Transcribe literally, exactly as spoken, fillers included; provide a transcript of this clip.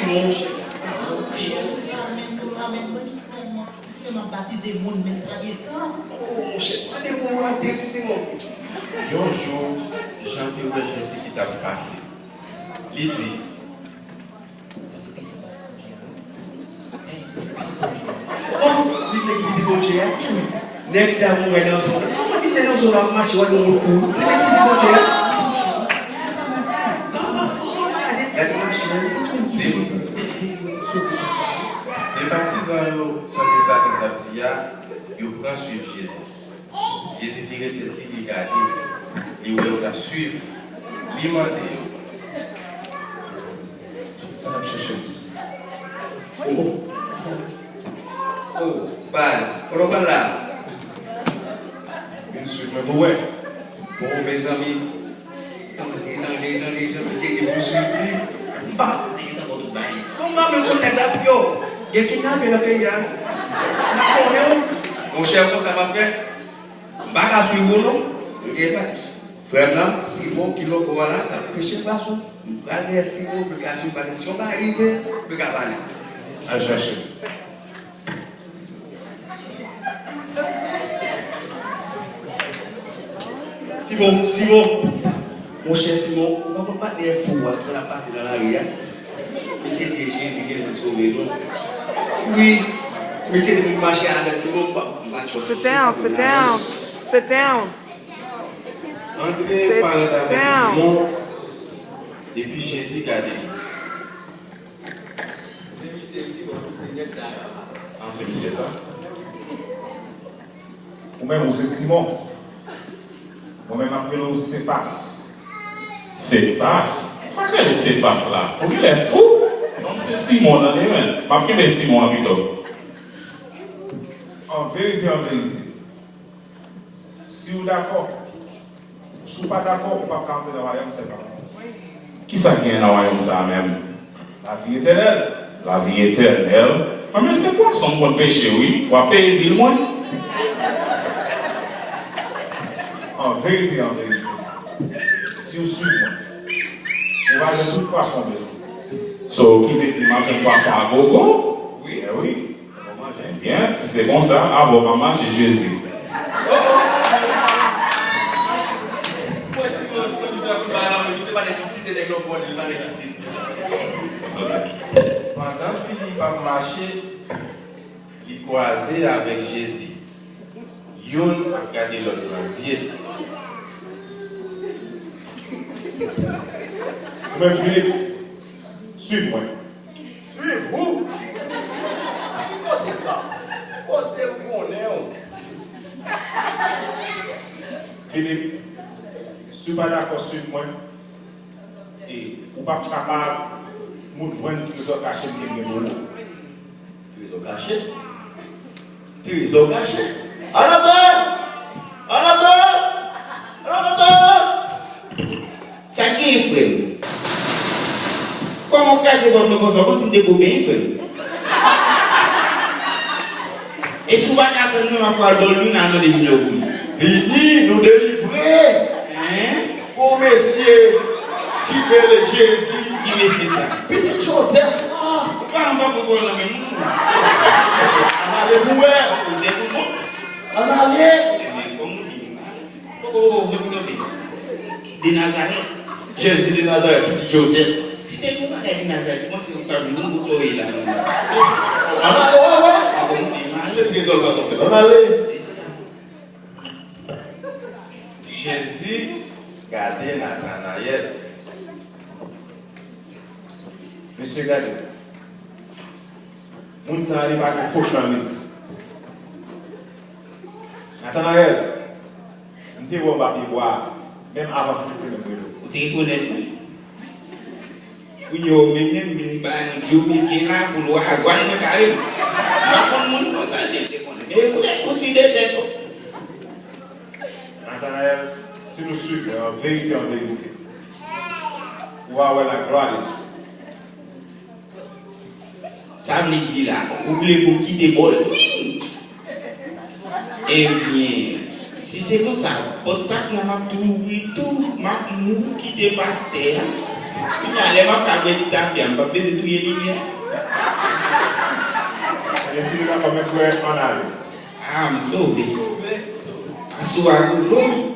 Monchè, monchè, amèn, amèn, mwen si tèlman, si tèlman batize moun, men pa gen tan. Oh, monchè, mande pou mwen, mande pou Simon. Yon jou, Jan te wè Jezi ki t ap pase. Li di, "Sa se Pitit Bondye a wi." Hey, Pitit Bondye a. Oh, li se ki Pitit Bondye a? Nèg sa mwen nan zòn. Mwen wè misye nan zòn ap mache, wè yon moun fou. Li se ki Pitit Bondye a? Papa fou, gade, gade machin nan. Te, te patizan yo tande sa Jan t ap di a, yo pran swiv Jezi. Jezi vire tèt li, li gade, li wè yo t ap swiv li, li mande yo, "Sa n ap chèche isi?" Oh, oh, baz, kote w pral la? Vin swiv mwen pou wè. Bon, mezanmi, tande, tande, tande, jan misye gen pou swiv li. M pa konn nèg yo t ap fè tout bagay. Bon, m pa menm konn nèg la pou yo. Gen kidnapè nan peyi a. M pa konnen w. Monchè, konsa m ap fè. M pa ka swiv ou non. M gen bat. Frè m nan, Simon ki lòk ou a la, k ap peche pwason. M pral dèyè Simon pou l ka swiv, paske si yon bagay rive, pou l ka pale. Al chache. Simon, Simon! Monchè Simon, ou pa konn patnè fou a ki konn ap pase nan lari a? Misye di Jezi, Jezi sove nou. Wi, misye di pou m mache avè l, Simon, m pa, m pa tchòk. Sit down, sit down, sit down. Antre parèt avèk Simon, epi Jezi gade li. Men misye, Simon, misye nèg sa yo. Ah, se misye sa? Ou menm, ou se Simon. Mwen menm, m ap rele w Sefas. Sefas? Sa k rele Sefas la? Ou genlè fou? Non, m se Simon nan li menm. M ap kenbe Simon an pito. An verite, an verite, si w dakò, si w pa dakò, ou p ap ka antre nan wayòm Sèl Papa. Kisa k genyen nan wayòm sa a menm? Lavi etènèl. Lavi etènèl? Mwen menm se pwason m konn peche wi. W ap peye bil mwen? An verite, an verite, si w swiv mwen, ou va jwenn tout pwason w bezwen. So, ki vle di m ap jwenn pwason a gogo? Wi. Ebyen, si se konsa, avè w m ap mache, Jezi. Pandan Filip ap mache, li kwaze avèk Jezi. Youn ap gade lòt nan zye. Ou menm, Filip, swiv mwen. Swiv ou? Ki kote sa? Kote m konnen w? Filip, si w pa dakò swiv mwen, e ou p ap kapab moun jwenn trezò kache m te gen pou ou. Trezò kache? Trezò kache? Anatòl! Anatòl! Anatòl! Sa k genyen, frè m? Kòman w kraze pòt mwen konsa? Kòmsi m te gwo benyen, frè m. E si w pa ka tann mwen, m ap fè w al ba w lwil, al mande Junior pou li. Vini, nou delivre! Hein? Gon mesye ki rele Jezi. Ki mesye sa? Pitit Jozèf la. Ou pa anba pou pran nan men moun. Ann ale pou wè. Ou te pou bon. Ann ale. Ebyen, kòm ou di, poko, poko, poko, ti kanpe. De Nazarèt. Jezi de Nazarèt, pitit Jozèf. Si te gon bagay de Nazarèt, ou panse ou ta vin yon bout oye la menm. Ann ale, wè, wè. Kòm ou di, mal. Se trezò l pa konte. Ann ale. Se sa. Jezi gade Natanayèl. Mesye, gade. Moun sa a, li pa gen fot nan li. Natanayèl, m te wè w anba pyebwa a, menm avan Filip te menm rele w. Ou te rekonèt mwen? Kounye a w menm menm vin bay mwen dyomiken la pou lwa a, gwal mwen kare m. M pa konn moun konsa, m te konnen. Men e vre, ou si de tèt ou. Natanayèl, si nou swiv mwen, an verite, an verite, ou va wè la glwa de Dye. Sa vle di la, ou vle pou m kite bòl? Wi! Ebyen, si se konsa, pòt tak la m ap tou ouvri tou, m ap mouri kite pastè a. Kounye a, lè m ap ka bwè ti tafya, m p ap bezwen touye limyè. Mesye, nou kapab met frè ann ale. Ah, m sove. Asou a goulo.